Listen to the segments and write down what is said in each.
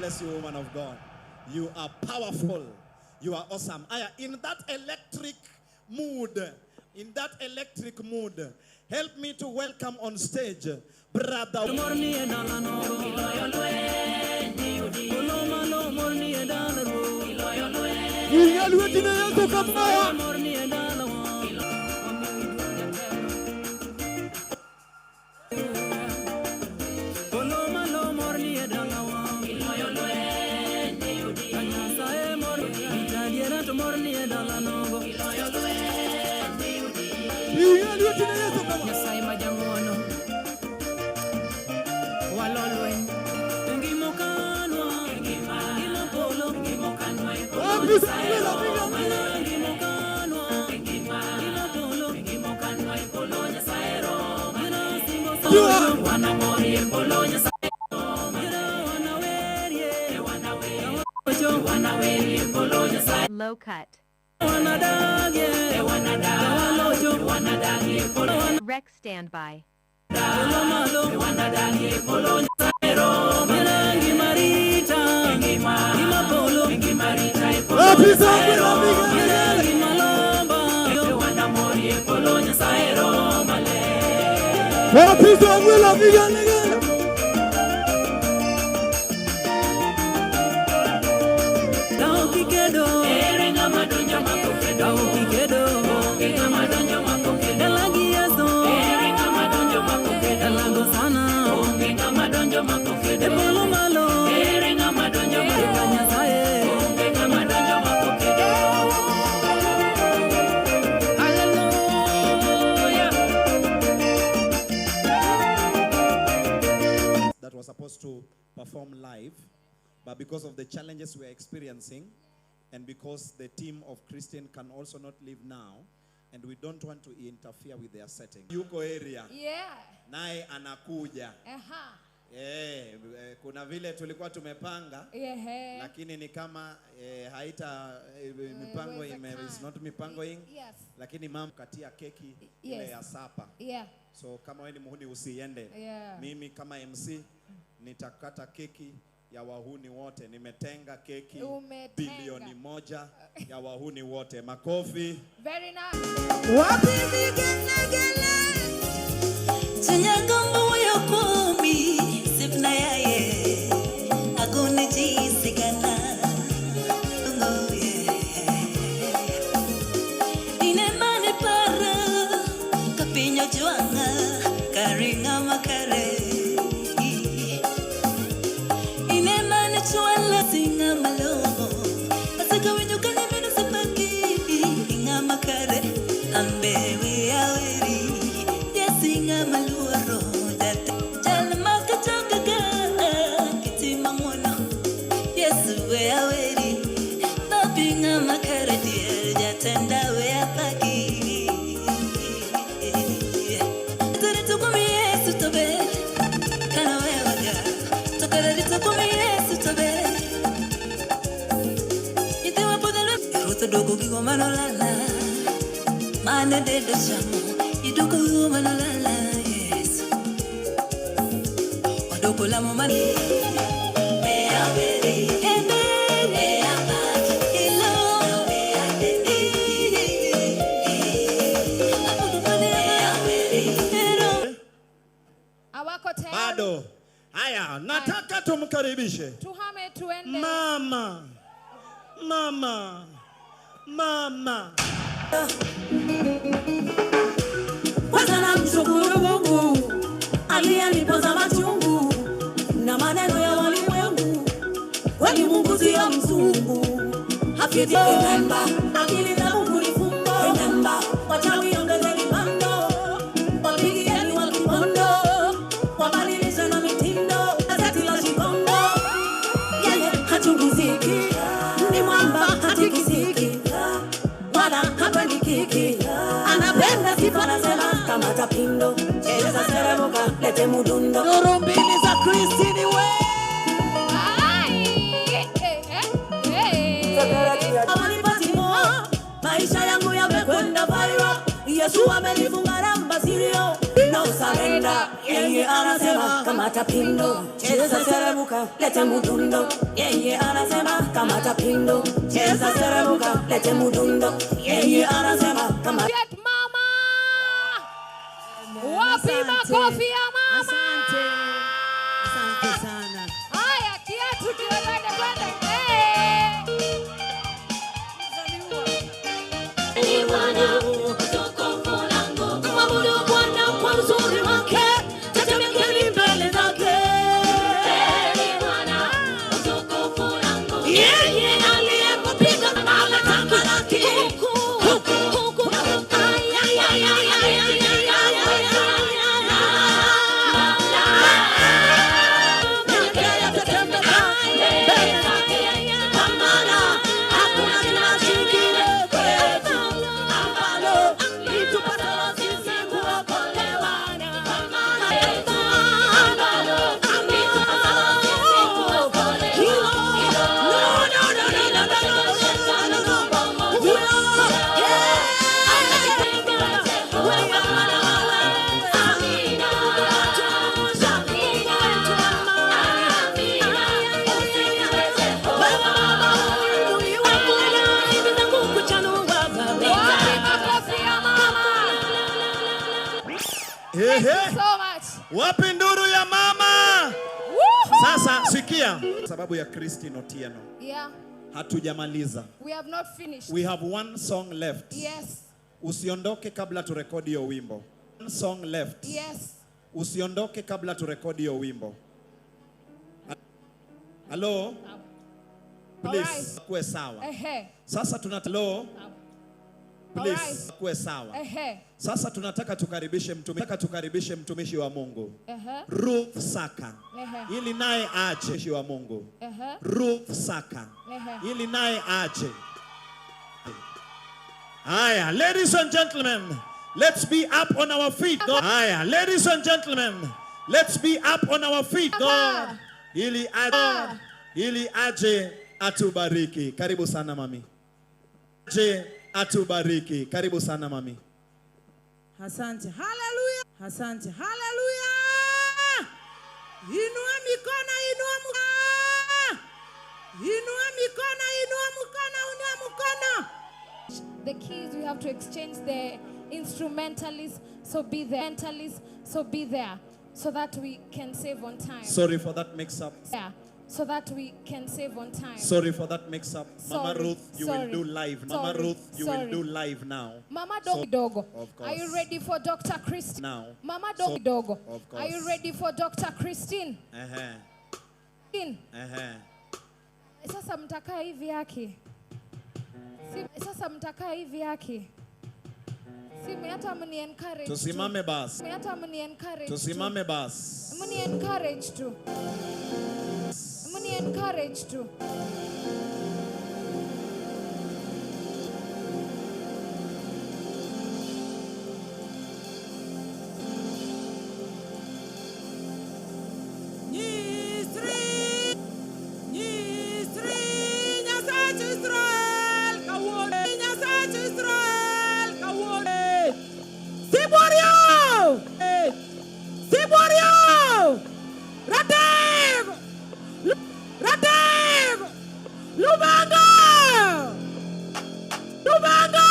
Bless you, woman of God. You are powerful. You are awesome. Aya, in that electric mood, in that electric mood, help me to welcome on stage Brother. Nyasaye ma jang'wono walo lweny ngima okanwa ngima polo ngima okanwa e polo Nyasaye Roma ngima okanwa ngima polo ngima okanwa e polo Nyasaye Roma singo wana mori e polo Nyasaye Roma wana werie wana werie wana werie e polo Nyasaye Low cut. wana dagie wana dagie wana dagie e polo Rec standby. That was supposed to perform live, but because of the challenges we are experiencing, and because the team of Christian can also not leave now, and we don't want to interfere with their setting. Yuko area Yeah. naye anakuja. Aha. Kuna vile tulikuwa tumepanga Yeah. lakini ni kama haita mipango ime, Wezekana. is not mipango ing, Yes. lakini mama katia keki ile Yes. ya sapa. Yeah. So kama wewe ni muhuni usiende. Yeah. Mimi kama MC nitakata keki ya wahuni wote. Nimetenga keki Umetenga. bilioni 1 ya wahuni wote. Makofi. Very nice. Wapi vigelegele? Tunyagongo yokomi sipna yaye agone jisigana ngoye inemane para kapinyo juanga karinga makare inemane chuala singa malongo asaka winyo kane meno sapaki inga makare ambewe aweri yasinga maluoro jate jalmaka chakaga kitima ngono Yesu we aweri mapinga makare dier jatenda we apaki Tere tukumi Yesu tobe kana we waga tokere tukumi Yesu tobe Itewa podelo Ruto dogo gigo manolala Mane dedo chamo Iduko gigo manolala Yesu Odoko lamo mani Awako tayari. Bado. Haya, nataka tumkaribishe Tuhame tuende. mama, mama, mama. Kwanza namshukuru Mungu aliyenipoza machungu na maneno ya walimwengu. Kweli Mungu sio mzungu, hafiti. Remember, akili za Mungu ni fumbo. Remember, wachawi ongezeni pando, wapigieni wa kipondo, wabadilishe na mitindo, gazeti la Shikongo. Yeye hachunguziki, ni mwamba hatikisiki, wala hapandikiki, anapenda sifa, anasema kamata pindo, cheza seremuka, lete mudundo. Nduru mbili za Christine we. Ai. Eh, eh, eh. Amanipatimo, maisha yangu yamekwenda viral. Yesu amenifunga namba sirio. No kusarenda. Yeye anasema kamata pindo, cheza serebuka, lete mudundo. Yeye anasema kamata pindo, cheza serebuka, lete mudundo. Yeye anasema kamata. Get mama. Wapi makofi ya mama? Asante. Asante sana. Haya, kiatu kiwende kwende. Hey. Mwabudu Bwana kwa uzuri wake, tetemekeni mbele zake. Yeye aliyekupiga ametamalaki. Huku, huku, ay, ay, ay, ay, ay, ay, ay, ay, ay, ay, ay, ay. Kwa maana hakuna jina jingine kwetu ambalo litupasalo sisi kuokolewa. Kwa maana ambalo litupasalo sisi kuokolewa. No, no, no, no, no, no, no, no, no, no. Wapi makofi ya mama? Hey, Thank you hey. so much. Wapi nduru ya mama? Woohoo! Sasa sikia, sababu ya Christine Otieno Yeah, hatujamaliza. we have not finished. We have one song left. Yes, Usiondoke kabla turekodi hiyo wimbo. One song left. yes. Usiondoke kabla turekodi hiyo wimbo. Hello? Please, Alright. kuwe sawa. Ehe, Sasa tuna hello? Please, Alright. kuwe sawa. ehe, Sasa tunataka tukaribishe mtumishi, tunataka tukaribishe mtumishi wa Mungu. ehe, Ruth Saka. Ehe. Ili naye aje mtumishi wa Mungu. ehe. Ruth Saka. Ehe. Ili naye aje. Haya, ladies and gentlemen, let's be up on our feet. God. Haya, ladies and gentlemen, let's be up on our feet. God. Ili aje, ili aje atubariki. Karibu sana mami. Aje atubariki. Karibu sana mami. Asante. Haleluya. Asante. Haleluya. Inua mikono, inua mkono. Inua mikono, inua mkono, inua mkono. The keys, we have to exchange the instrumentalists, so be there. Mentalists, so be there, so that we can save on time. Sorry for that mix up. Yeah, so that we can save on time. Sorry for that mix up. Mama Sorry, Ruth, you will sorry, do live. Mama sorry, Ruth, you will sorry. do live now. Mama Dogo, Of are you course. ready for Dr. Christine? Now. Mama So- Dogo, Of are you course. ready for Dr. Christine? Ehe, ehe. Sasa mtakaa hivi yake. Si, sasa mtakaa hivi yake. Si hata mni encourage. tu. Tusimame basi. Hata mni encourage. tu. Tusimame basi. Mni encourage tu. Mni encourage tu. Nyisri, Nyisri, Nyasach Israel, kawuono. Nyasach Israel, kawuono. Sibuorio! Sibuorio! Ratego! Ratego! Lubanga! Lubanga!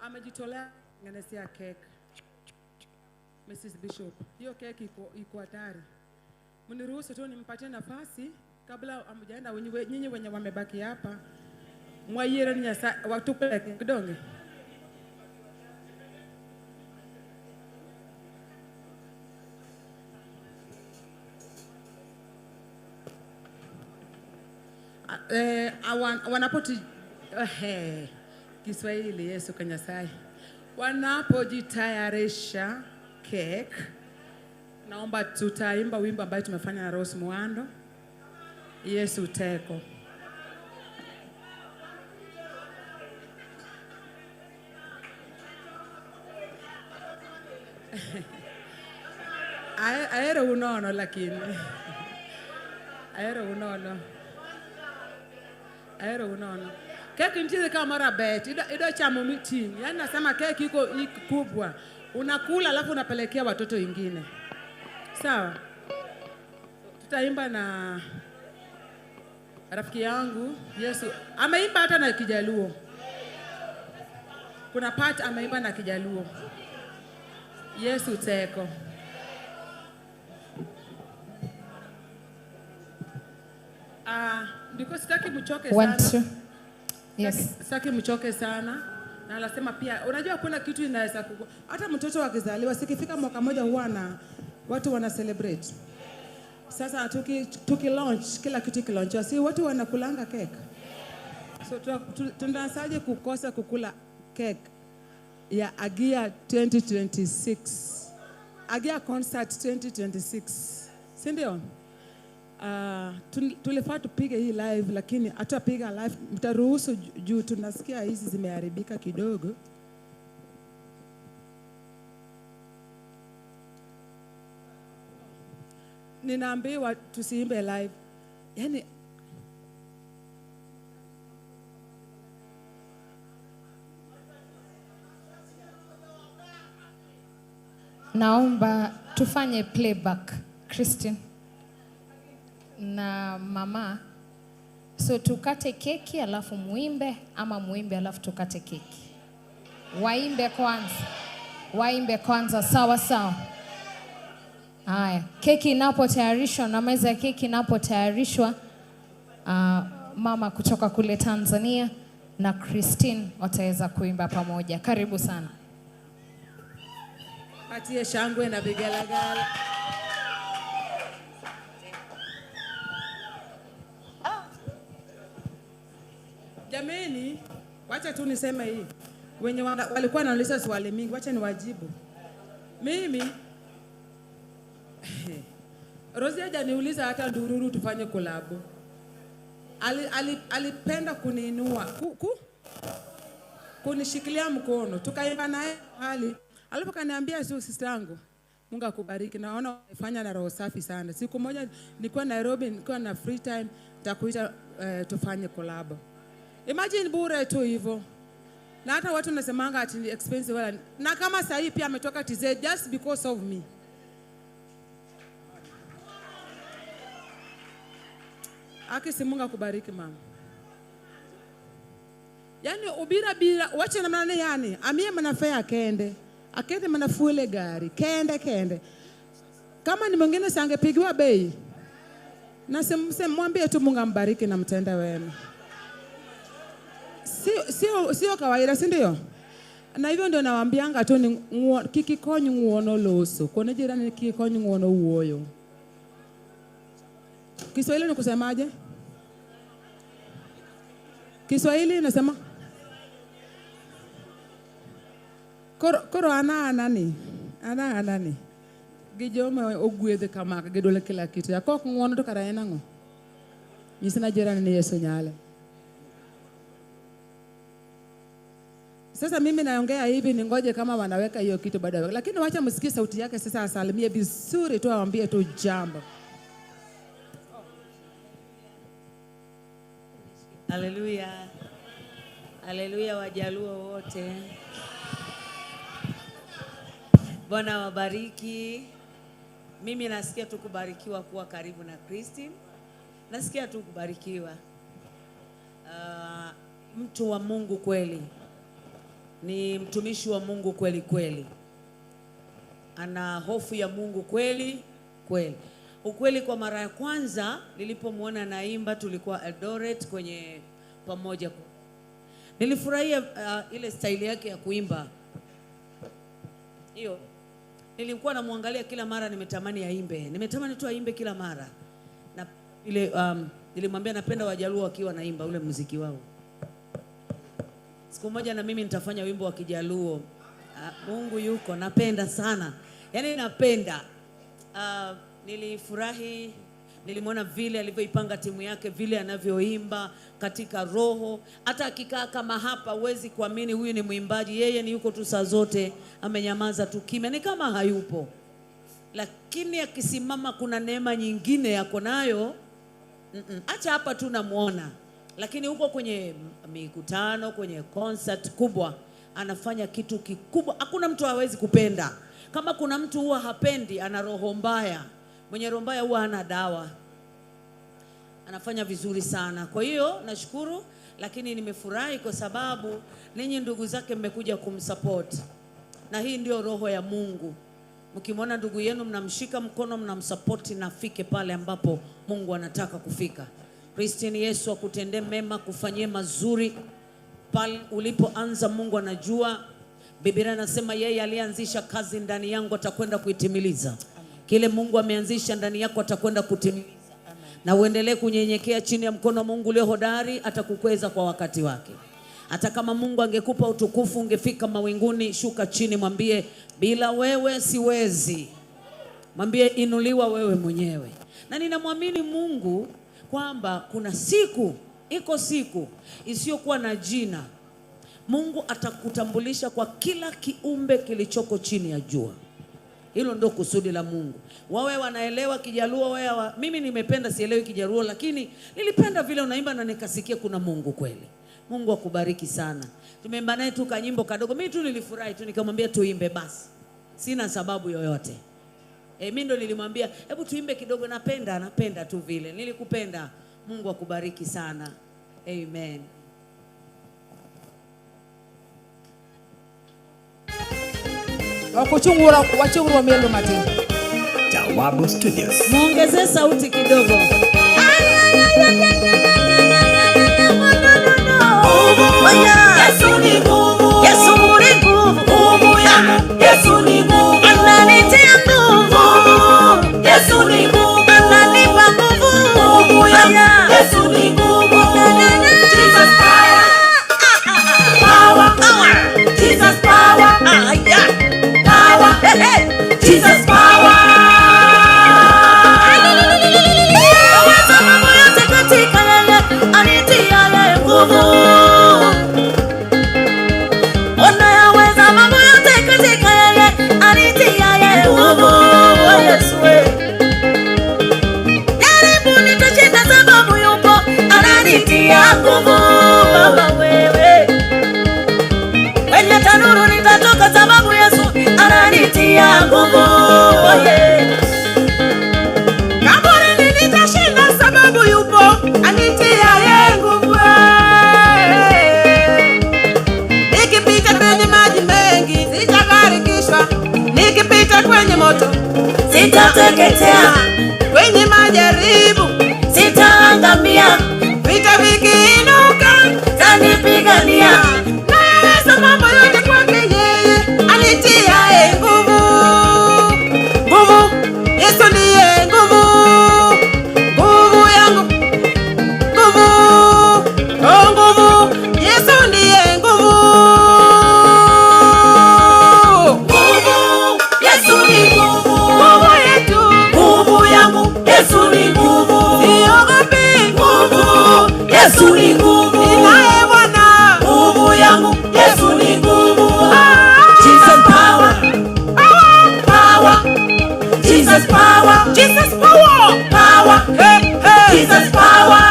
Amejitolea kutengenezea cake. Mrs. Bishop, hiyo keki iko hatari. Mniruhusu tu nimpatie nafasi kabla hamjaenda nyinyi wenye wamebaki hapa. Mwayiere ni Nyasaye watupe kidonge. Wanapoti Kiswahili Yesu kanyasai. Wanapojitayarisha cake, naomba tutaimba wimbo ambayo tumefanya na Rose Muhando, Yesu Teko. Ahero unono lakini. Ahero unono. Ahero unono. Keki nitiere kama marabet, ido chamo meeting. Yaani nasema keki iko kubwa. Unakula alafu unapelekea watoto wengine. Sawa? Tutaimba na rafiki yangu Yesu. Ameimba hata na Kijaluo. Kuna part ameimba na Kijaluo. Yesu teko. Ndiko sitaki mchoke sana. 1 2. Yes. Sitaki mchoke sana. Na anasema pia unajua kuna kitu inaweza hata mtoto akizaliwa sikifika mwaka mmoja huwa na watu wana celebrate. Sasa tuki launch kila kitu kilaunch, si watu wanakulanga cake. So tunaanzaje kukosa kukula cake ya Agia 2026? Agia concert 2026. Si ndio? Tulifaa tupige hii live lakini hatupiga live, mtaruhusu juu tunasikia hizi zimeharibika kidogo. Ninaambiwa tusiimbe live. Yaani naomba tufanye playback, Christine na mama. So tukate keki alafu muimbe, ama muimbe alafu tukate keki. Waimbe kwanza. Waimbe kwanza, sawa sawa. Haya, keki inapotayarishwa na meza ya keki inapotayarishwa, mama kutoka kule Tanzania na Christine wataweza kuimba pamoja. Karibu sana. Patie shangwe na vigelegele. Jameni, wacha tu niseme hii. Wenye walikuwa wanauliza swali mingi, wacha niwajibu. Mimi Rosie hajaniuliza hata ndururu tufanye collab. Alipenda kuniinua, kunishikilia mkono. Tukaimba naye hali. Alipokaniambia sio sister yangu, Mungu akubariki. Naona unafanya na roho safi sana. Siku moja nilikuwa Nairobi, nilikuwa na free time, nitakuita tufanye collab. Imagine bure tu hivyo. Na hata watu nasemanga ati ni expensive wala. Na kama sasa pia ametoka TZ just because of me. Aki si Mungu akubariki mama. Yaani ubira bila wache na maana yani amie manafea kende. Akende manafuele gari kende kende. Kama ni mwingine sangepigiwa bei. Na mwambie tu Mungu ambariki na mtenda wema. Sio kawaida, si ndio? Na hivyo ndio nawaambianga tu ni kikikonyu nguono loso. Kone jirani kikikonyu nguono uoyo. Kiswahili ni kusemaje? Kiswahili nasema koro ana anani. Ana anani. Gijoma ogwedhe kama gidole kila kitu. Yakok nguono to kara en ang'o? Nyisna jirani ni Yesu nyale. Sasa mimi naongea hivi ningoje kama wanaweka hiyo kitu baadaye. Lakini wacha msikie sauti yake sasa, asalimie vizuri tu, awaambie tu jambo. Haleluya. Haleluya Wajaluo wote. Bwana wabariki. Mimi nasikia tu kubarikiwa kuwa karibu na Christine. Nasikia tu kubarikiwa. Mtu wa Mungu kweli. Ni mtumishi wa Mungu kweli kweli. Ana hofu ya Mungu kweli kweli. Ukweli kwa mara ya kwanza nilipomuona naimba tulikuwa Eldoret kwenye pamoja. Nilifurahia ile style yake ya kuimba. Hiyo nilikuwa namuangalia kila mara, nimetamani aimbe. Nimetamani tu aimbe kila mara. Na ile nilimwambia napenda Wajaluo wakiwa naimba ule muziki wao. Siku moja na mimi nitafanya wimbo wa Kijaluo. Mungu yuko, napenda sana. Yaani napenda. Nilifurahi Nilimwona vile alivyoipanga timu yake, vile anavyoimba katika roho. Hata akikaa kama hapa huwezi kuamini huyu ni mwimbaji. Yeye ni yuko tu saa zote amenyamaza tu kimya, ni kama hayupo. Lakini akisimama kuna neema nyingine yako nayo. Acha hapa tu namuona. Lakini huko kwenye mikutano, kwenye concert kubwa, anafanya kitu kikubwa. Hakuna mtu hawezi kupenda. Kama kuna mtu huwa hapendi, ana roho mbaya. Mwenye roho mbaya huwa hana dawa. Anafanya vizuri sana. Kwa hiyo nashukuru, lakini nimefurahi kwa sababu ninyi ndugu zake mmekuja kumsupport. Na hii ndio roho ya Mungu. Mkimwona ndugu yenu mnamshika mkono, mnamsupport na afike pale ambapo Mungu anataka kufika. Christine, Yesu akutendee mema, kufanyie mazuri. Pale ulipoanza Mungu anajua. Biblia inasema yeye alianzisha kazi ndani yangu atakwenda kuitimiliza. Kile Mungu ameanzisha ndani yako atakwenda kutimiliza. Na uendelee kunyenyekea chini ya mkono wa Mungu ulio hodari, atakukweza kwa wakati wake. Hata kama Mungu angekupa utukufu ungefika mawinguni, shuka chini, mwambie bila wewe siwezi. Mwambie inuliwa wewe mwenyewe. Na ninamwamini Mungu kwamba kuna siku, iko siku isiyokuwa na jina, Mungu atakutambulisha kwa kila kiumbe kilichoko chini ya jua. Hilo ndio kusudi la Mungu. Wawe wanaelewa Kijaluo, wawe mimi nimependa, sielewi Kijaluo, lakini nilipenda vile unaimba na nikasikia kuna Mungu kweli. Mungu akubariki sana. Tumeimba naye tu kanyimbo kadogo. Mimi tu nilifurahi tu nikamwambia tuimbe basi. Sina sababu yoyote. Mimi ndo nilimwambia hebu tuimbe kidogo, napenda tu vile. Nilikupenda. Mungu akubariki sana. Amen. Wakuchungura, wachungura mielo matini. Jawabu Studios. Muongeze sauti kidogo. Yesu ni nguvu. Yesu ni nguvu. Nguvu yangu. Yesu ni nguvu. Ananitia nguvu. Yesu ni nguvu. Ananipa nguvu. Nguvu yangu. Yesu ni nguvu. Jesus power. Power. Jesus power. Power. Jesus power. Aweza mambo yote katika yeye anitiaye nguvu. Unayaweza mambo yote katika yeye anitiaye nguvu. Yesu jaribu nitashinda sababu yupo ananitia nguvu. Baba wewe kwenye tanuru nitatoka sababu Yesu ananitia nguvu. Kaburini nitashinda sababu yupo anitiaye nguvu. Nikipita kwenye maji mengi sitagharikishwa, nikipita kwenye moto sitateketea, kwenye majaribu sitaangamia, vita vikiinuka tanipigania. Naweza mambo yote kwake yeye anitiaye nguvu. Nguvu, Yesu ndiye nguvu. Nguvu yangu, nguvu, oh nguvu, Yesu ndiye nguvu. Nguvu, Yesu ni nguvu. Nguvu yetu, nguvu yangu, Yesu ni nguvu. Siogopi, nguvu, Yesu ni nguvu. Ninaye Bwana, nguvu yangu, Yesu ni nguvu. Jesus power, power, Jesus power, Jesus power, power, hey, hey. Jesus power.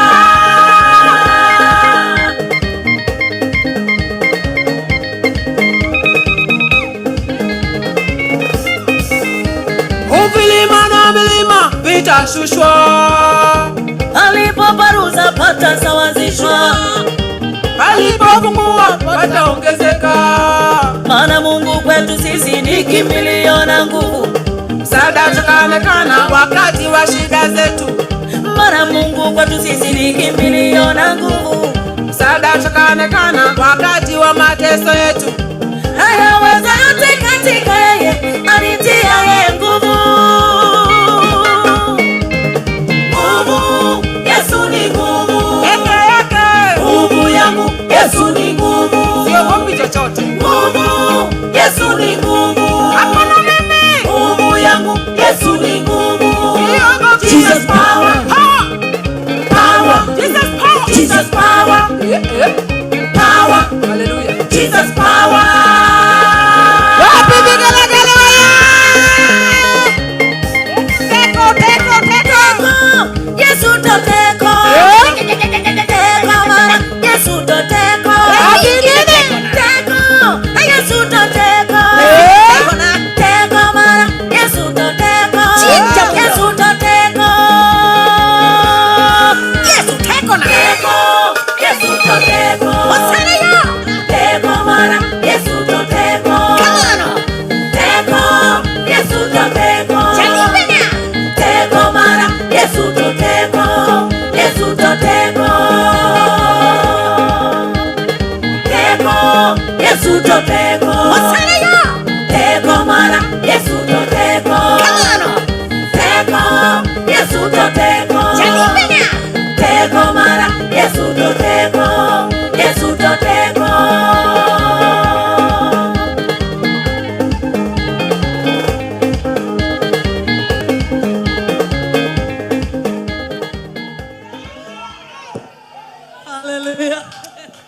Vilima na milima vitashushwa, Palipoparuza patasawazishwa, palipopungua pataongezeka. Maana Mungu kwetu sisi ni kimbilio na nguvu. Msaada utaonekana wakati wa shida zetu. Maana Mungu kwetu sisi ni kimbilio na nguvu. Msaada utaonekana wakati wa mateso yetu. Hayaweza yote katika yeye anitiaye nguvu. Nguvu, Yesu ni nguvu. Peke yake. Nguvu yangu, Yesu ni nguvu. Siogopi chochote. Nguvu, Yesu ni nguvu. Hapana mimi. Nguvu yangu, Yesu ni nguvu. Siogopi. Jesus power. Yesu toteko. Teko mara, Yesu toteko. Teko, Yesu toteko. Teko mara, Yesu toteko. Yesu toteko. Hallelujah.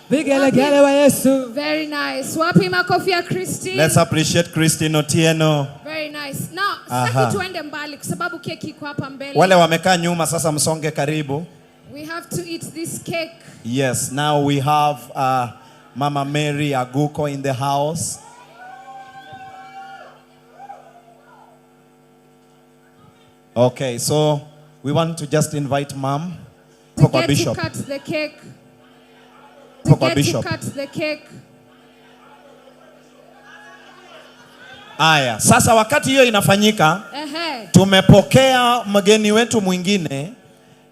Vigelegele wa Yesu. Very nice. Wapi makofi ya Christine? Let's appreciate Christine Otieno. Very nice. Now, Aha. sitaki tuende mbali kwa sababu keki iko hapa mbele. Wale wamekaa nyuma sasa msonge karibu. We have to eat this cake. Yes, now we have Mama Mary Aguko in the house. Okay, so we want to just invite Mom. To Kwa get to Bishop. cut the cake. To Kwa get to Bishop. cut the cake. Aya, sasa wakati hiyo inafanyika, Ehe. tumepokea mgeni wetu mwingine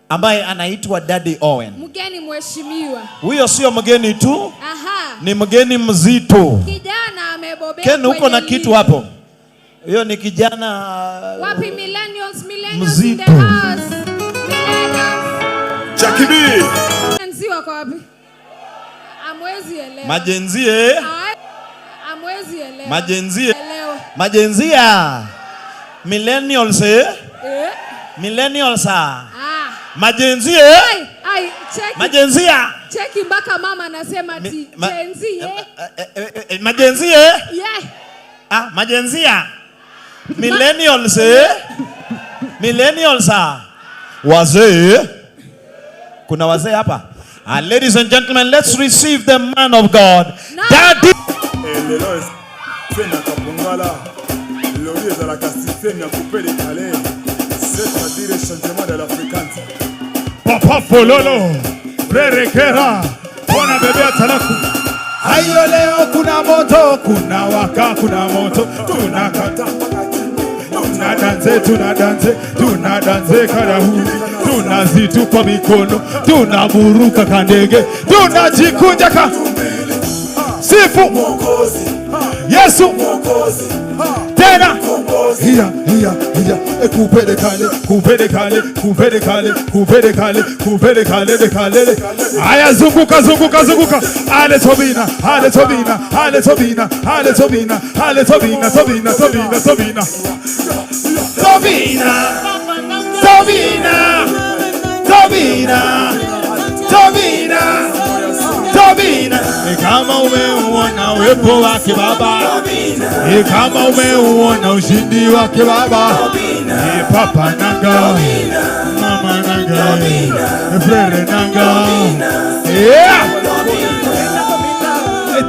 ambaye anaitwa Daddy Owen. Mgeni mheshimiwa. Huyo sio mgeni tu, Aha. ni mgeni mzito. Kijana amebobea. Ken, uko kwenye na kitu ligi. hapo? Huyo ni kijana Wapi millennials, millennials in the Mzito. house. Millennials. Jackie B. Nzi wako wapi? Amwezi elewa. Majenzie, Amwezi elewa. majenzie, Elewa. majenzia. Millennials eh? Eh? Millennials ah. Ah. Majenzie, Ai, ai, cheki. majenzia. Cheki mpaka mama anasema ti Gen Z, eh? Majenzie. Yeah. Ah, majenzia. Millennials eh? Millennials ah. Wazee. Kuna wazee hapa. Ah, ladies and gentlemen, let's receive the man of God. Daddy. Lelo ese na kapongala lobi ezalaka système ya coupe décalé, c'est-à-dire changement de la fréquence. Papa Fololo, Frere Kera, Bwana bebe atalaku. Hayo leo kuna moto, kuna waka, kuna moto, tunakata tunadanze, tunadanze, tunadanze karahu, tunazitupa mikono, tunaburuka kandege, tunajikunja ka sifu Yesu tena hiya hiya hiya kupelekale kupelekale kupelekale kupelekale kupelekale dekale. Aya, zunguka zunguka zunguka, ale Tobina, ale Tobina, ale Tobina, ale Tobina, ale Tobina, Tobina, Tobina, Tobina, Tobina, Tobina, Tobina, Tobina, Tobina. Kama umeuona uwepo wake Baba, kama umeuona ushindi wake Baba, Papa nanga, Mama nanga, Frere nanga, yeah.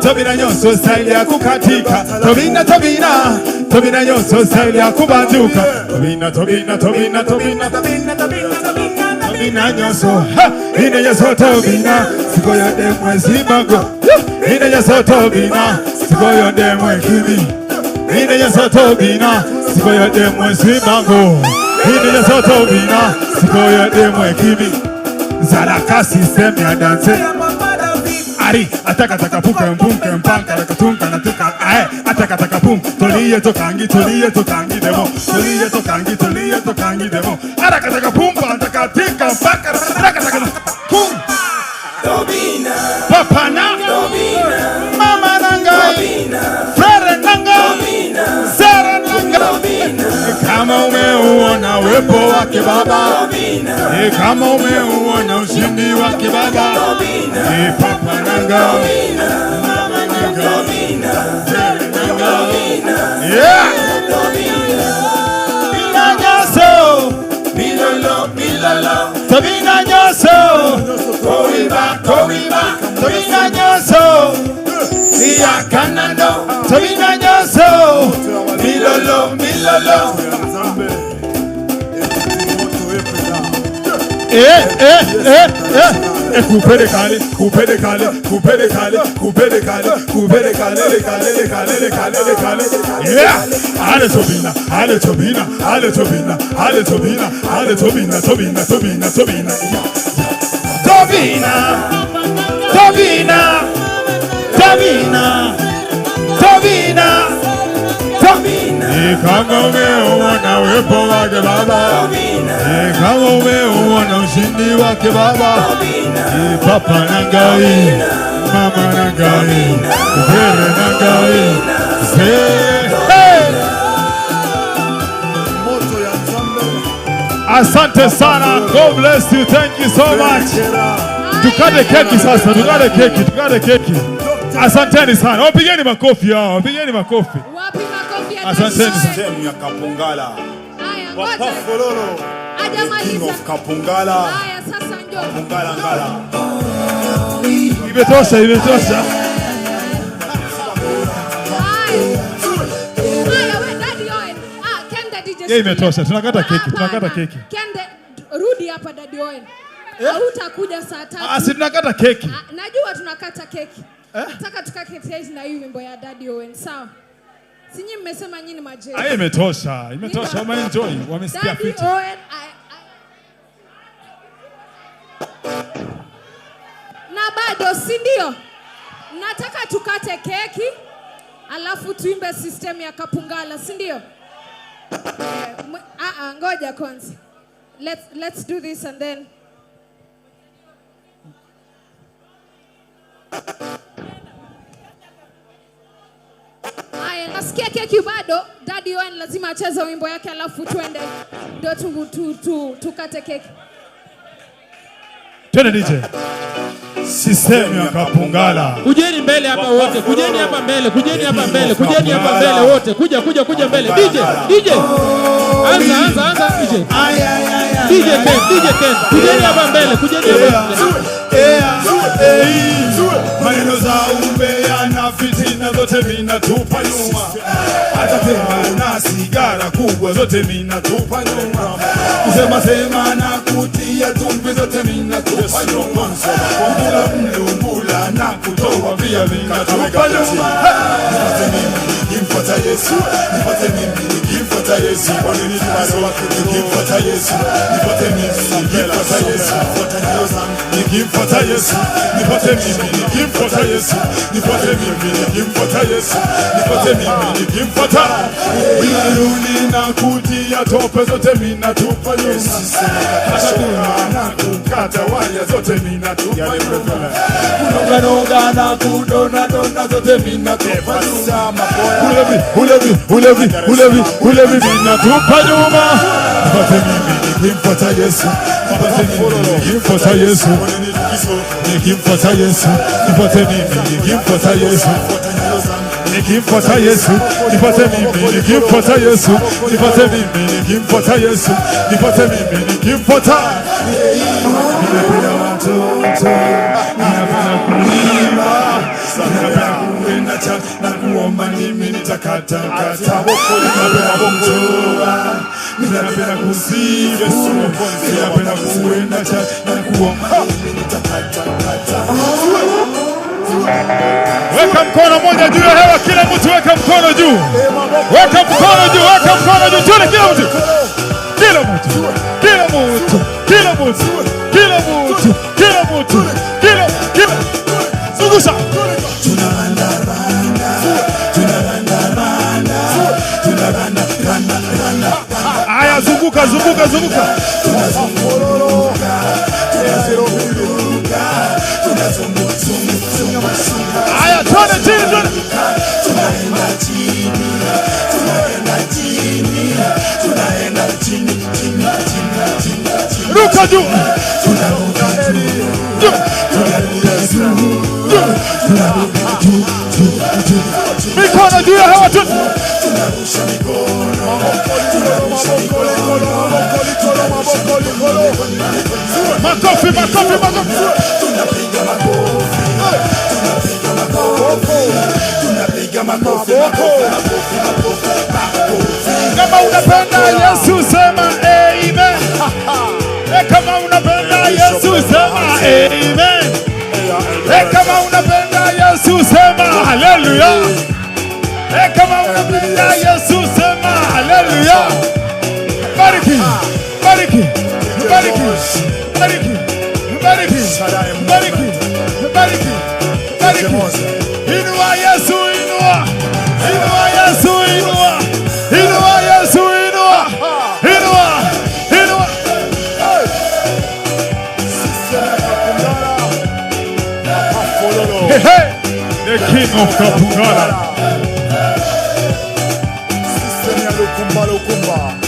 Tobina nyonso style ya kukatika, Tobina, Tobina, Tobina nyonso style ya kubanduka, Tobina, Tobina, Tobina, Tobina, Tobina, Tobina, Tobina nyonso, ha, ine nyonso Tobina, sikoyo demwe zimago, ine nyonso Tobina, sikoyo demwe kimi, ine nyonso Tobina, sikoyo demwe zimago, ine nyonso Tobina, sikoyo demwe kimi, zalaka system ya dance. Ari, ataka taka puka mpunka mpanka rakatunka natuka ae, ataka taka pum, toliye tokangi, toliye tokangi demo, toliye tokangi, toliye tokangi demo, araka taka pumpa, ataka tika mpaka, araka taka pum. Tobina, Papa na, Tobina, Mama nanga, Tobina, Frere nanga, Tobina, Sere nanga, Tobina, kama umeuona uwepo wake Baba, Tobina, kama umeuona ushindi wake Baba, Tobina, Papa nanga, Tobina, Mama nanga, Tobina, Frere nanga, Tobina, yeah. Tobina, Tobina nyoso, Milolo, milolo, Tobina nyoso, kowiba, kowiba, Tobina nyoso, iya kanando, Tobina nyoso, milolo, milolo. Eh, eh, eh, eh. Kupelekale, kupelekale, kupelekale, kupelekale, kupelekale, lekale, lekale, lekale, lekale. Yeah! Ale Tobina, ale Tobina, ale Tobina, ale Tobina, ale Tobina, Tobina, Tobina, Tobina. Yeah. Tobina, Tobina, Tobina, Kama umeuona uwepo wake Baba, kama umeuona ushindi wake Baba, Papa nangai, Mama nangai, Bere nangai, Asante sana. God bless you. Thank you so much. Tukate keki sasa, tukate keki, tukate keki. Asanteni sana. Wapigeni makofi hao, wapigeni makofi. Wapi makofi ya Asanteni. System ya Kapungala. Haya, Papa ngoja. Fololo. Hajamaliza. King of Kapungala. Haya, sasa njoo. Kapungala ngala. Imetosha, imetosha. Haya. Haya, we Daddy Owen. Ah, Ken the DJ. Yeah, imetosha. Tunakata keki, tunakata Hapana. keki. Ken the rudi hapa Daddy Owen. Hautakuja saa 3. Ah, si tunakata keki. Ah, najua tunakata keki. Nataka tukate keki na hii wimbo ya Daddy Owen. Sawa. Si nyinyi mmesema nyinyi majeshi. Ah, imetosha, imetosha. Wame enjoy, wamesikia Daddy fiti. Owen, na bado si ndio? Nataka tukate keki alafu tuimbe system ya Kapungala, si ndio? Ngoja kwanza. Let's do this and then Aya, nasikia keki bado. Daddy Owen lazima acheze wimbo yake alafu tuende ndio tukate keki. Twende DJ. System ya Kapungala. Kujeni mbele hapa wote, kujeni hapa mbele, kujeni hapa mbele, kujeni hapa mbele wote. Kuja kuja kuja mbele. DJ, DJ. Anza anza anza DJ. DJ Ken, DJ Ken. Kujeni hapa mbele, kujeni hapa mbele. Maneno za umbea na fitina zote minatupa nyuma, hata tema na sigara kubwa zote minatupa nyuma, kusema sema na kutia tumbi zote minatupa nyuma, kula mlumbula na kutoa pia minatupa nyuma. Nipate mimi nikimfuata Yesu, nipate mimi nikimfuata Yesu, kwa nini nikimfuata Yesu, nipate mimi nikimfuata Yesu, nikimfuata Yesu, nipate mimi nikimfuata Yesu, nipate mimi nikimfuata Yesu, nipate mimi nikimfuata. Iruni na kutia tope zote minatupa nyuma, hata kuna na kukata waya zote minatupa nyuma, kunoga na kudona dona zote minatupa nyuma, ulevi ulevi ulevi ulevi ulevi minatupa nyuma. Nipate mimi nikimfuata Yesu, nipate mimi nikimfuata Yesu, nikimfuata Yesu, nipate mimi nikimfuata Yesu, nikimfuata Yesu, nipate mimi nikimfuata Yesu, nipate mimi nikimfuata Yesu, nipate mimi nikimfuata. Ninapenda watoto, ninapenda kuimba, ninapenda kuenda church na kuomba, mimi nitakata kata. Ninapenda kutoa, ninapenda kusifu, ninapenda kuenda church na kuomba, mimi nitakata kata. Weka mkono moja juu ya hewa, kila mtu weka mkono juu. Weka mkono juu, weka mkono juu, tule kila mtu. Kila mtu, kila mtu, kila mtu, kila mtu, kila mtu, kila kila. Zungusha. Tunaranda randa, tunaranda randa, tunaranda randa randa. Aya, zunguka zunguka zunguka. Tunazunguka, tunazunguka, tunazunguka. Aya, twende chini, twende. Tunaenda chini, tunaenda chini, tunaenda chini, chini, chini, chini. Ruka juu. Tunaruka juu, tunaruka juu, tunaruka juu, juu, juu. Mikono juu ya hewa tu. Tunarusha mikono, tunarusha mikono, tunarusha mikono. Makofi, makofi, makofi. Tunapiga makofi, tunapiga makofi, tunapiga makofi, makofi, makofi, makofi. Kama unapenda Yesu sema amen. Kama unapenda Yesu sema amen. Kama unapenda Yesu sema haleluya. Kama unapenda Yesu sema haleluya. Bariki, bariki, bariki, bariki, bariki, bariki, bariki, bariki. Inua Yesu, inua. Inua Yesu, inua. Inua Hey, hey. The king of Kapungala. Système ya Lukumba Lukumba.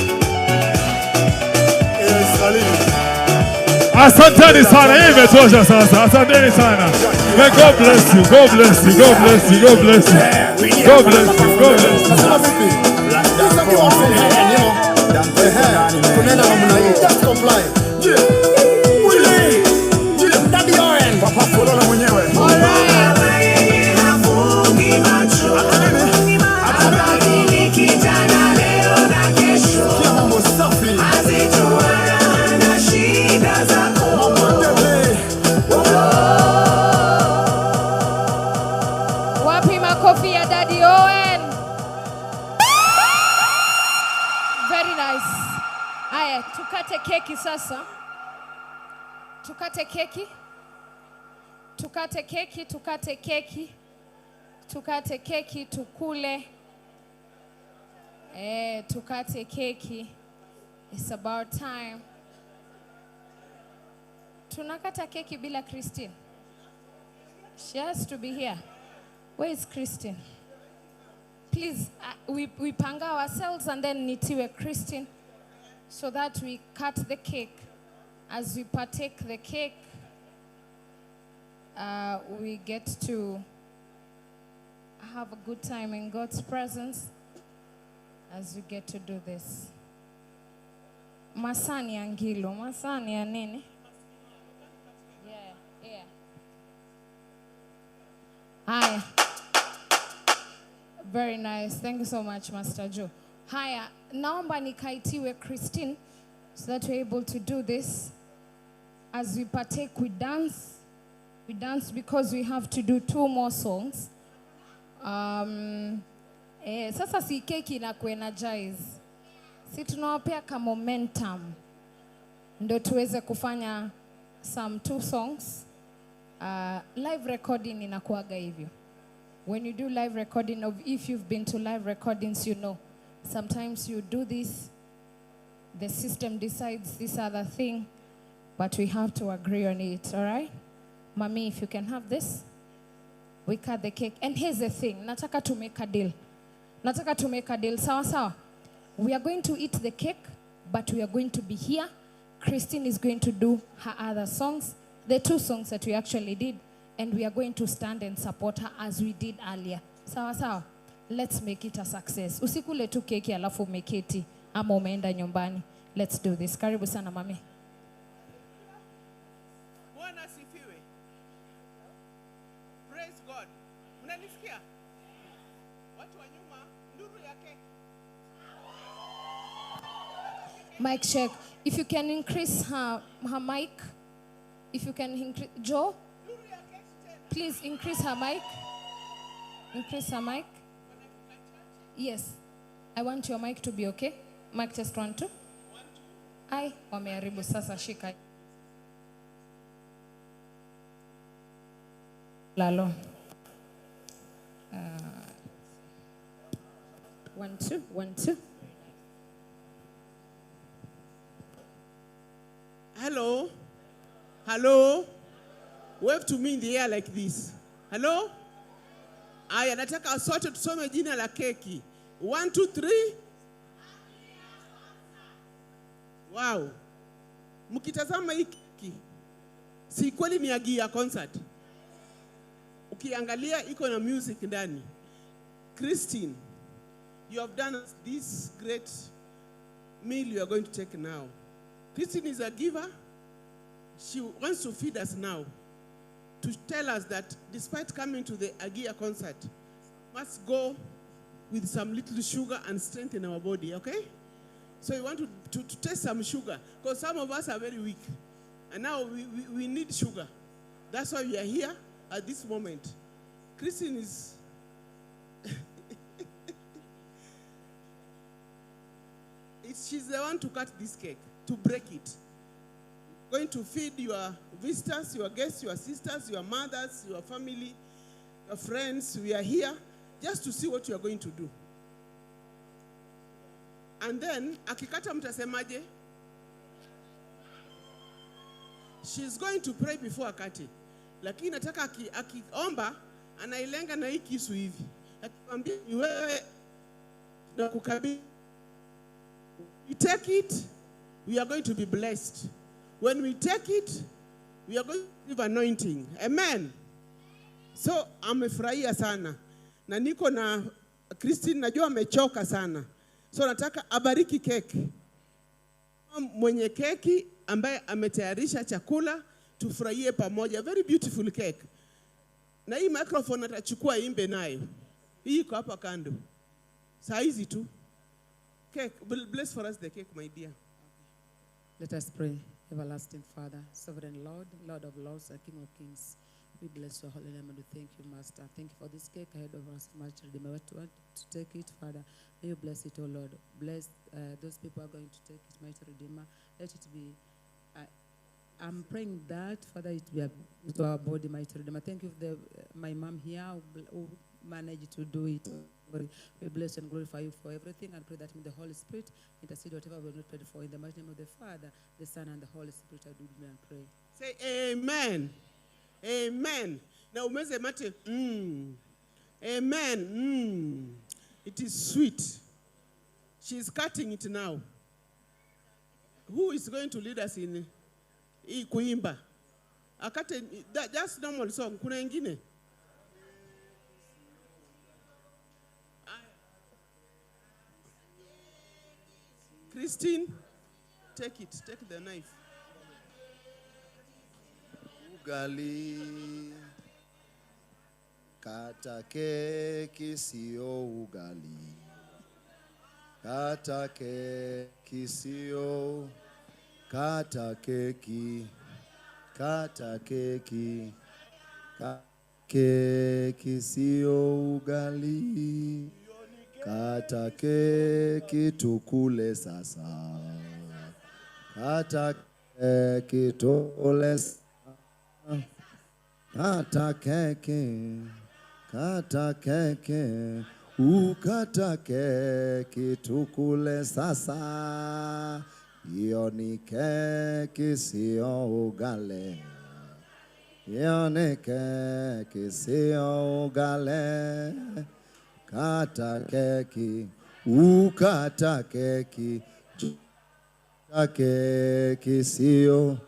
Ezali. Asanteni sana, hii imetosha sasa. Asanteni sana. May God bless you. God bless you. God bless you. God bless you. God bless you. God bless you. Nasema vipi? This is one from heaven, you know. Tunaenda namna hii. Just comply. Willy. Daddy Owen. Papa Fololo mwenyewe. Sikia mambo safi. Mambo tele. Wapi makofi ya Daddy Owen? Very nice. Haya, tukate keki sasa. Tukate keki. Tukate keki, tukate keki. Tukate keki tukule. Eh, tukate keki. It's about time. Tunakata keki bila Christine. She has to be here. Where is Christine? Please, we panga ourselves and then nitiwe Christine so that we cut the cake. As we partake the cake, we get to have a good time in God's presence as we get to do this. Masani ya ngilo, masani ya nini? Yeah. Haya. Very nice. Thank you so much, Master Joe. Haya, naomba nikaitiwe Christine so that we're able to do this. As we partake, we dance. We dance because we have to do two more songs. Sasa si keki na kuenergize. Si tunawapea ka momentum. Ndo tuweze kufanya some two songs. Live recording inakuwaga hivyo. When you do live recording, of if you've been to live recordings, you know, sometimes you do this, the system decides this other thing, but we have to agree on it, all right? Mami, if you can have this, we cut the cake. And here's the thing, nataka to make a deal. Nataka to make a deal, sawa sawa. We are going to eat the cake, but we are going to be here. Christine is going to do her other songs, the two songs that we actually did, and we are going to stand and support her as we did earlier. Sawa sawa. Let's make it a success. Usikule tu keki alafu umeketi ama umeenda nyumbani. Let's do this. Karibu sana mami. Bwana asifiwe. Praise God. Mnanisikia? Watu wa nyuma, nduru ya keki. Mic check. If you can increase her mic. If you can increase Joe, please increase her mic. Increase her mic. Yes. I want your mic to be okay. Mic test 1 2. Ai, wameharibu sasa, shika. Lalo. 1 2 1 2. Hello. Hello. Wave to me in the air like this. Hello? Aya, nataka sote tusome jina la keki. 1 2 3. Wow. Mkitazama hii keki, si kweli ni Agia concert. Ukiangalia iko na music ndani. Christine, you have done this great meal you are going to take now. Christine is a giver. She wants to feed us now, to tell us that despite coming to the Agia concert, must go with some little sugar and strength in our body, okay? So you want to taste some sugar, because some of us are very weak. And now we need sugar. That's why we are here at this moment. Christine is... she's the one to cut this cake, to break it. Going to feed your visitors, your guests, your sisters, your mothers, your family, your friends. We are here just to see what you are going to do. And then, akikata mtasemaje? She's going to pray before akati. Lakini nataka akiomba anailenga na hii kisu hivi. Akikwambia ni wewe na kukabidhi. We take it, we are going to be blessed. When we take it, we are going to receive anointing. Amen. So amefurahia sana. Na niko na Christine, najua amechoka sana. So nataka abariki keki. Mwenye keki ambaye ametayarisha chakula, tufurahie pamoja. Very beautiful cake. Na hii microphone atachukua imbe nayo. Hii iko hapa kando. Saa hizi tu. Cake, bless for us the cake, my dear. Let us pray. Everlasting Father, Sovereign Lord, Lord of Lords, and King of Kings, we bless your holy name and we thank you, Master. Thank you for this cake ahead of us, much Redeemer. We want to take it, Father. May you bless it, O Lord. Bless those people who are going to take it, mighty Redeemer. Let it be. I'm praying that, Father, it be to our body, mighty Redeemer. Thank you for my mom here who managed to do it. We bless and glorify you for everything and pray that may the Holy Spirit intercede whatever we have not prayed for. In the mighty name of the Father, the Son, and the Holy Spirit, I do and pray. Say amen. Amen. Now, umeze mate. Amen. It is sweet. She is cutting it now. Who is going to lead us in kuimba? Akate, that, just normal song. Kuna ingine? Christine, take it. Take the knife. Ugali, kata keki sio ugali, kata keki sio, kata keki, kata keki, kata keki sio ugali, kata keki tukule sasa, kata keki tule sasa. Kata keki, kata keki, ukata keki tukule sasa. Hiyo ni keki sio ugali, hiyo ni keki sio ugali. Kata keki, ukata keki, kata keki sio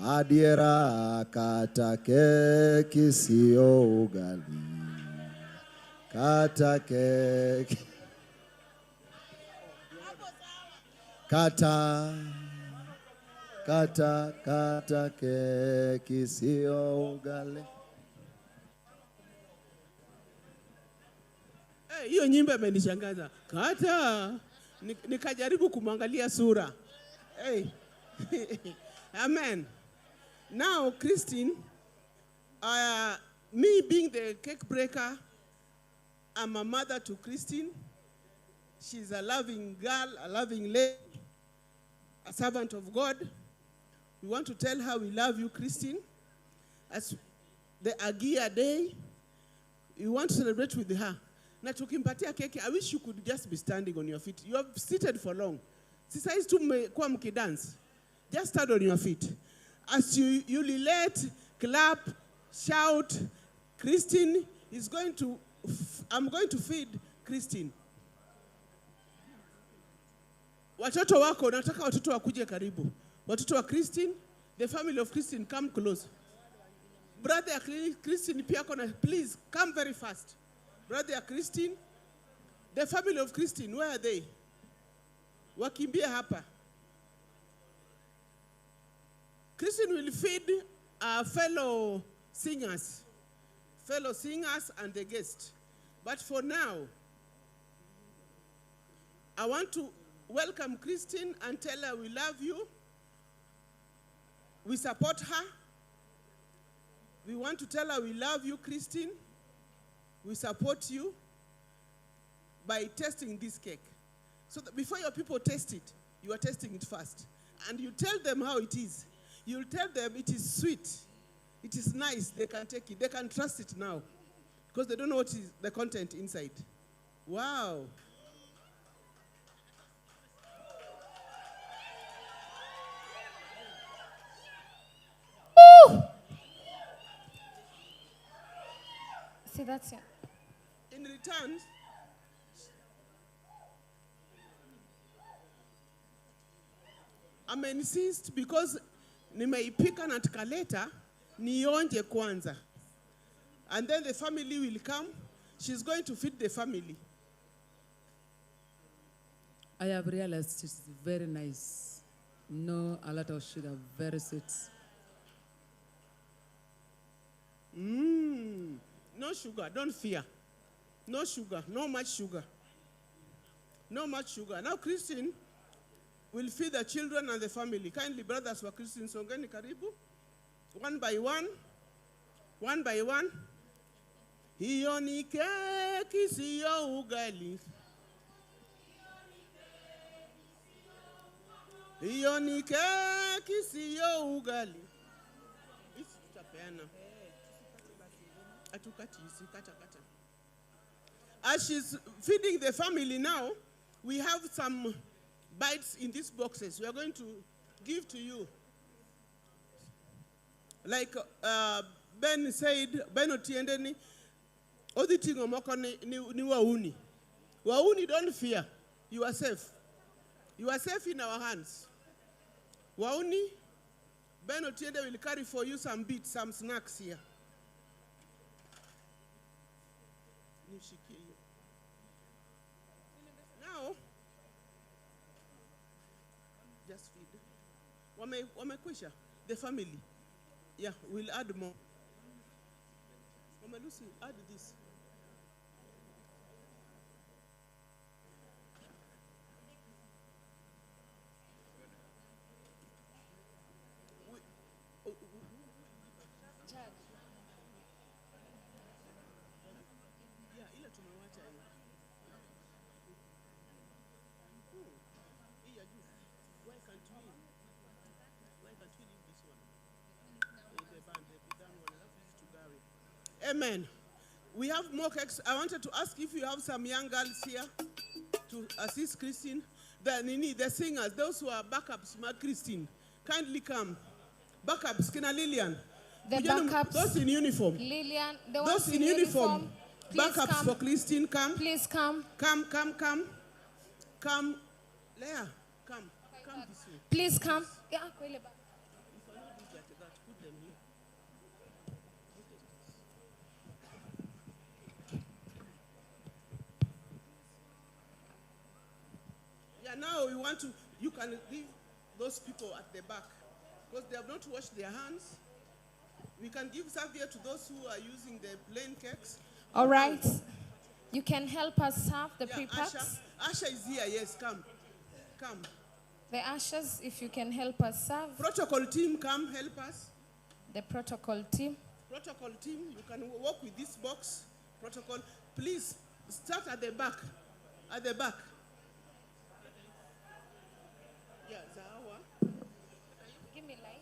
adiera, kata keki sio ugali, kata keki, kata, kata, kata keki sio ugali. Hiyo nyimbo imenishangaza. Kata, nikajaribu kumwangalia sura. Hey. Amen. Now, Christine, me being the cake breaker, I'm a mother to Christine. She's a loving girl, a loving lady, a servant of God. We want to tell her we love you, Christine. As the Agia Day, we want to celebrate with her. Na tukimpatia keki, I wish you could just be standing on your feet. You have seated for long. Sisa hizi tu mmekuwa mkidance. Just stand on your feet. As you ululate, clap, shout, Christine is going to, I'm going to feed Christine. Watoto wako, nataka watoto wakuje karibu. Watoto wa Christine, the family of Christine, come close. Brother Christine, pia kona, please come very fast. Brother Christine, the family of Christine, where are they? Wakimbia hapa. Christine will feed our fellow singers and the guests. But for now, I want to welcome Christine and tell her we love you. We support her. We want to tell her we love you, Christine. We support you by tasting this cake. So that before your people taste it, you are tasting it first. And you tell them how it is. You'll tell them it is sweet. It is nice. They can take it. They can trust it now. Because they don't know what is the content inside. Wow. Woo! See, that's it. In return, I'm insist because nimeipika na tukaleta nionje kwanza. And then the family will come. She's going to feed the family. I have realized she's very nice. No, a lot of sugar, very sweet. No sugar, don't fear. No sugar, no much sugar. No much sugar. Now Christine will feed the children and the family. Kindly, brothers wa Christine, songeni karibu. One by one. One by one. Hiyo ni keki siyo ugali. Hiyo ni keki siyo ugali. Isi tutapeana. Hatukati isi, kata kata. As she's feeding the family now, we have some bites in these boxes. We are going to give to you. Like Ben said, Ben Otiendeni, odhi tingo moko ni wauni. Wauni, don't fear. You are safe. You are safe in our hands. Wauni, Ben Otiende will carry for you some bits, some snacks here. Nishikie hiyo. Now, just feed. Wamekwisha, the family. Yeah, we'll add more. Mama Lucy, add this. Yeah, ile tumewacha hiyo. Hii ya juu. Why can't we leave this one? The band, the done one, alafu hizi tugawe. Amen. We have more cakes. I wanted to ask if you have some young girls here to assist Christine. The nini, the singers, those who are backups, ma Christine, kindly come. Backups, Kina Lillian. The Kujeni backups. Those in uniform. Lillian, the ones Those in uniform. Please Backups come. For Christine, come. Please come. Come, come, come. Come. Leah, come. Come this way. Please come. Yeah, kwa ile ba- If I not do like that, put them here. Look at this. Yeah, now we want to, you can give those people at the back because they have not washed their hands. We can give serviette to those who are using the plain cakes. All right. You can help us serve the Yeah, pre-packs. Asha, Asha is here, yes, come. Come. The ushers, if you can help us serve. Protocol team, come help us. The protocol team. Protocol team, you can work with this box. Protocol, please start at the back. At the back. Yeah, Zahawa. Give me light.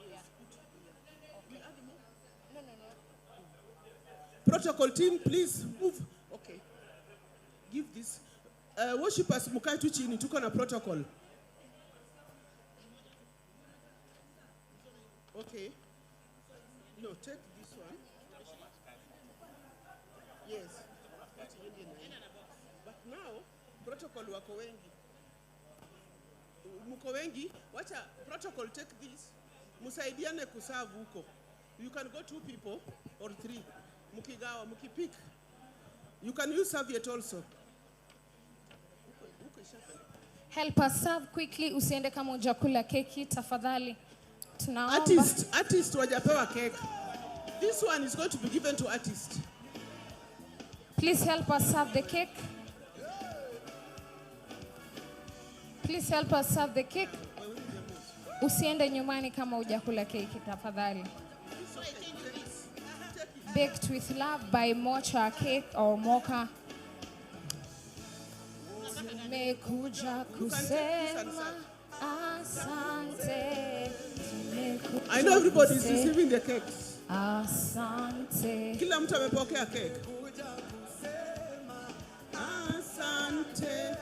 Yes, put. Okay. No. Protocol team, please move. Okay. Give this. Worshippers, mukae tu chini, tuko na protocol. Okay. No, take this one. Yes. But now, protocol wako wengi. Mko wengi, wacha protocol take this. Musaidiane kuserve huko. You can go two people or three. Mkigawa, mkipick. You can use serviette also. Huko ishafanya. Help us serve quickly. Usiende kama hujakula keki tafadhali. Tunaomba. Artist wajapewa cake. This one is going to be given to artist. Please help us serve the cake. Please help us serve the cake. Usiende nyumbani kama hujakula keki tafadhali. Baked with love by Mocha Cake or Mocha. Tumekuja kusema asante. Tumekuja I know everybody is kusema receiving the cakes. Asante. Kila mtu amepokea cake. Asante.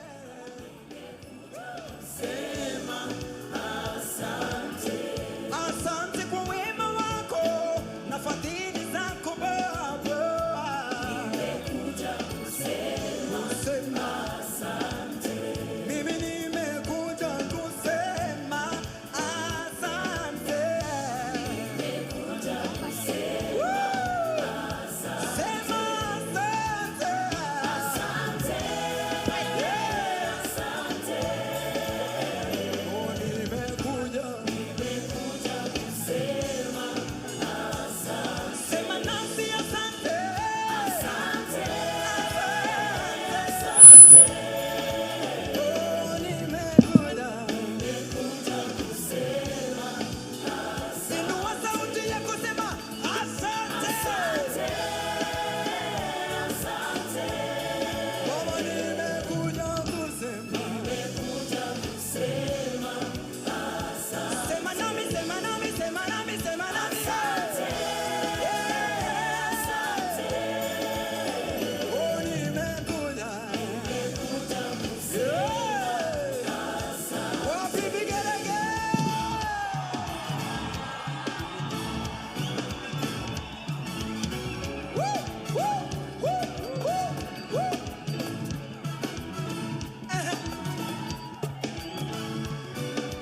Sema asante. Asante kwa wema wako na fadhili zako Baba.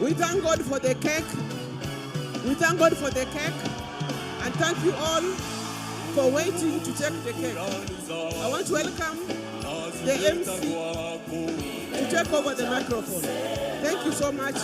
We thank God for the cake. We thank God for the cake. And thank you all for waiting to take the cake. I want to welcome the MC to take over the microphone. Thank you so much.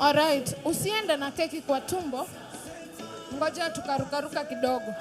Alright, usiende na keki kwa tumbo. Ngoja tukarukaruka kidogo.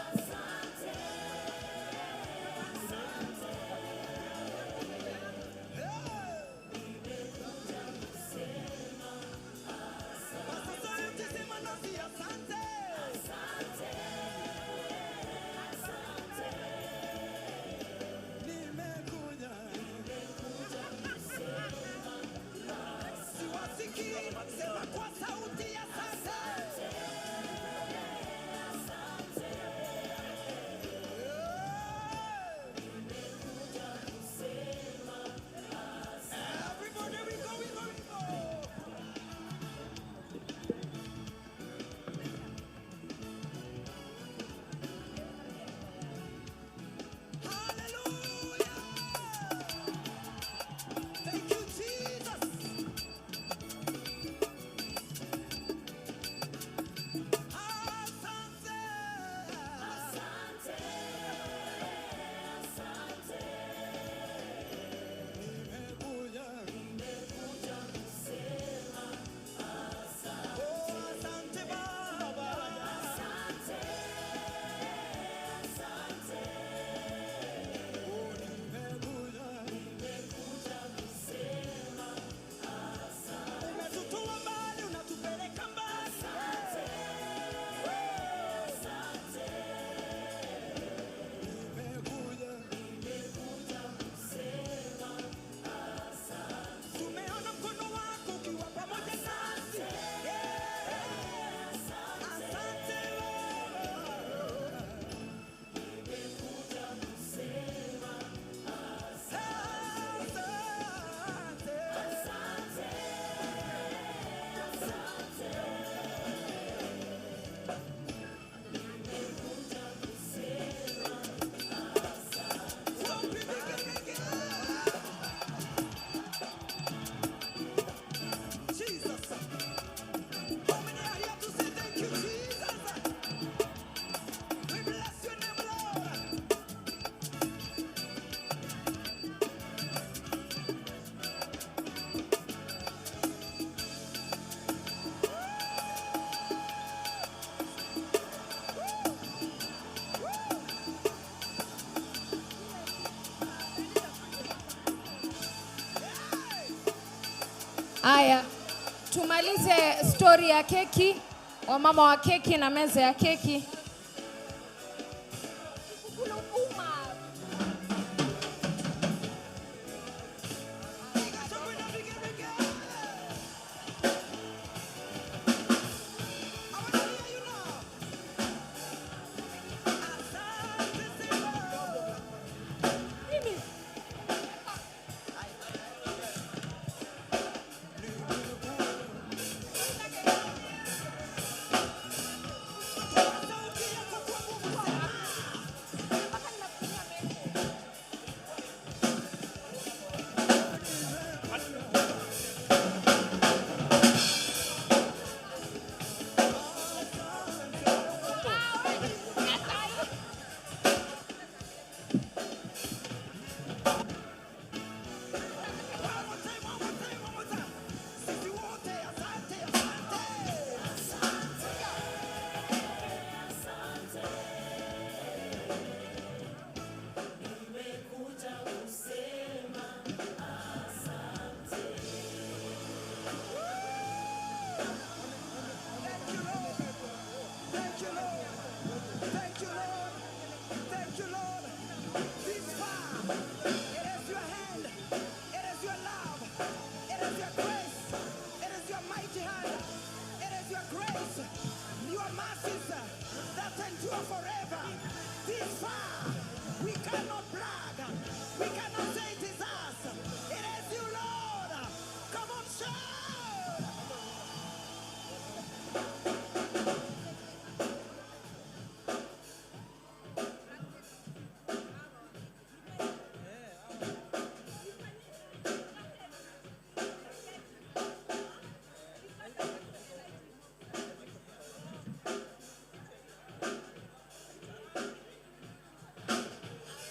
Aya, tumalize story ya keki, wamama wa keki na meza ya keki.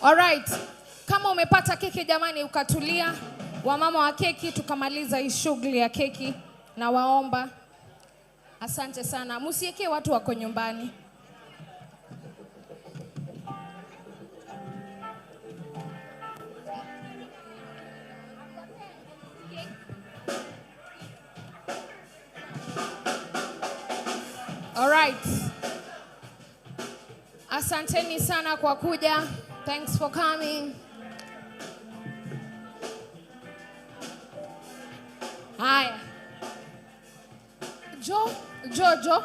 Alright. Kama umepata keki jamani, ukatulia. Wamama wa keki, tukamaliza hii shughuli ya keki na waomba. Asante sana. Msiwekee watu wako nyumbani. Alright. Asanteni sana kwa kuja. Thanks for coming. Haya. Joe, Jojo,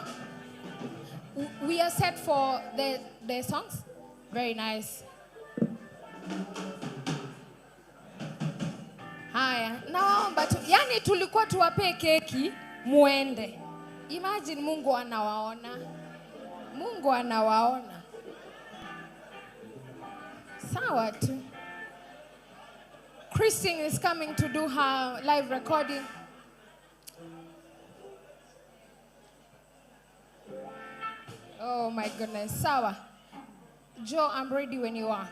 we are set for the songs. Very nice. Haya, nawaomba tu, yani tulikuwa tuwapee keki muende. Imagine Mungu anawaona. Mungu anawaona. Sawa tu. Christine is coming to do her live recording. Oh my goodness. Sawa. Joe, I'm ready when you are.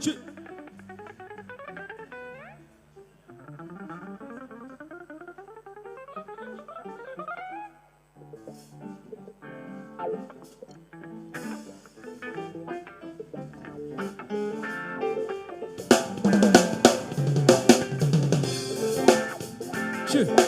Chi. Chi.